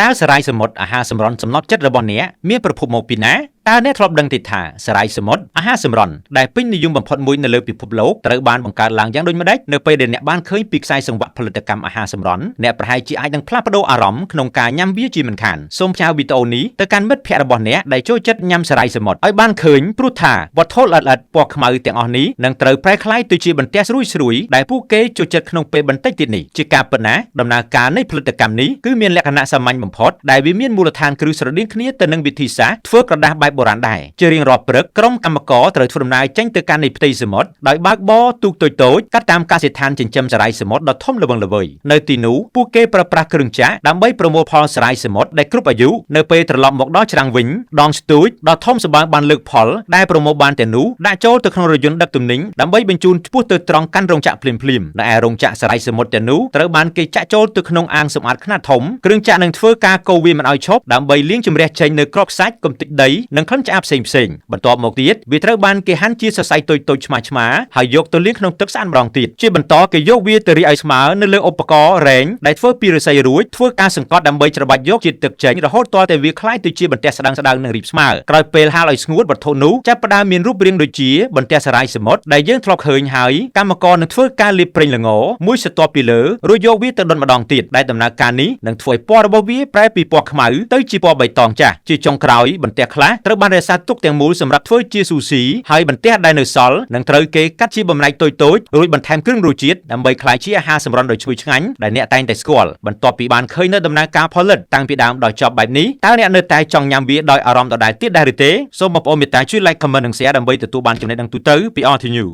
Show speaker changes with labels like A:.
A: តើសារាយសមុទ្រអាហារសម្រន់សំណត់ចិត្តរបស់អ្នកមានប្រភពមកពីណាតើអ្នកធ្លាប់ដឹងទេថាសារាយសមុទ្រអាហារសម្រន់ដែលពេញនិយមបំផុតមួយនៅលើពិភពលោកត្រូវបានបង្កើតឡើងយ៉ាងដូចម្តេចនៅពេលដែលអ្នកបានឃើញពីខ្សែសង្វាក់ផលិតកម្មអាហារសម្រន់អ្នកប្រហែលជាអាចនឹងផ្លាស់ប្ដូរអារម្មណ៍ក្នុងការញ៉ាំវាជាមិនខានសូមផ្ញើវីដេអូនេះទៅកាន់មិត្តភ័ក្តិរបស់អ្នកដែលចូលចិត្តញ៉ាំសារាយសមុទ្រឲ្យបានឃើញព្រោះថាវត្ថុល្អិតៗពណ៌ខ្មៅទាំងអស់នេះនឹងត្រូវប្រែក្លាយទៅជាបន្ទះស្រួយៗដែលពួកគេចូលចិត្តក្នុងពេលបន្តិចទៀតនេះជាការពិតណាស់ដំណើរការនៃផលិតកម្មនេះគឺមានលក្ខណៈសាមញ្ញបំផុតដែលវាមានមូលដ្ឋានគ្រឹះស្រដៀងគ្នាទៅនឹងវិធីសាស្ត្រធ្វើក្រដាសបែបបុរាណដែរជារៀងរាល់ព្រឹកក្រុមកម្មករត្រូវធ្វើដំណើរចេញទៅកាន់នៃផ្ទៃសមុទ្រដោយបើកបរទូកតូចៗកាត់តាមកសិដ្ឋានចិញ្ចឹមសារាយសមុទ្រដ៏ធំល្វឹងល្វើយនៅទីនោះពួកគេប្រើប្រាស់គ្រឿងចក្រដើម្បីប្រមូលផលសារាយសមុទ្រដែលគ្រប់អាយុនៅពេលត្រឡប់មកដល់ច្រាំងវិញដងស្ទូចដ៏ធំសម្បើមបានលើកផលដែលប្រមូលបានទាំងនោះដាក់ចូលទៅក្នុងរថយន្តដឹកទំនិញដើម្បីបញ្ជូនឆ្ពោះទៅត្រង់កាន់រោងចក្រភ្លាមៗនៅឯរោងចក្រសារាយសមុទ្រទាំងនោះត្រូវបានគេចាក់ចូលទៅក្នុងអាងសម្អាតខ្នាតធំគ្រឿងចក្រនឹងធ្វើការកូរវាមិនឲ្យឈប់ដើម្បីលាងជម្រះចេញនៅគ្រាប់ខ្សាច់កំទេចដីនិងក្លិនឆ្អាបផ្សេងៗបន្ទាប់មកទៀតវាត្រូវបានគេហាន់ជាសរសៃតូចៗឆ្មាៗហើយយកទៅលាងក្នុងទឹកស្អាតម្ដងទៀតជាបន្តគេយកវាទៅរាយឲ្យស្មើនៅលើឧបករណ៍រែងដែលធ្វើពីឫស្សីរួចធ្វើការសង្កត់ដើម្បីច្របាច់យកជាតិទឹកចេញរហូតទាល់តែវាក្លាយទៅជាបន្ទះស្ដើងៗនិងរាបស្មើក្រោយពេលហាលឲ្យស្ងួតវត្ថុនោះចាប់ផ្ដើមមានរូបរាងដូចជាបន្ទះសារាយសមុទ្រដែលយើងធ្លាប់ឃើញហើយកម្មករនឹងធ្វើការលាបប្រេងល្ងមួយស្រទាប់ពីលើរួចយកវាទៅដុតម្ដងទៀតដែលដំណើរការនេះនឹងធ្វើឲ្យពណ៌របស់វាប្រែពីពណ៌ខ្មៅទៅជាពណ៌បៃតងចាស់ជាចុងក្រោយបន្ទះខ្លះត្រូវបានរក្សាទុកទាំងមូលសម្រាប់ធ្វើជាស៊ូស៊ីហើយបន្ទះដែលនៅសល់នឹងត្រូវគេកាត់ជាបំណែកតូចៗរួចបន្ថែមគ្រឿងរសជាតិដើម្បីក្លាយជាអាហារសម្រន់ដ៏ឈ្ងុយឆ្ងាញ់ដែលអ្នកតែងតែស្គាល់បន្ទាប់ពីបានឃើញនៅដំណើរការផលិតតាំងពីដើមដល់ចប់បែបនេះតើអ្នកនៅតែចង់ញ៉ាំវាដោយអារម្មណ៍ដដែលទៀតដែរឬទេសូមបងប្អូនមេត្តាជួយ like, comment និង share ដើម្បីទទួលបានចំណេះដឹងទូទៅពី RT News។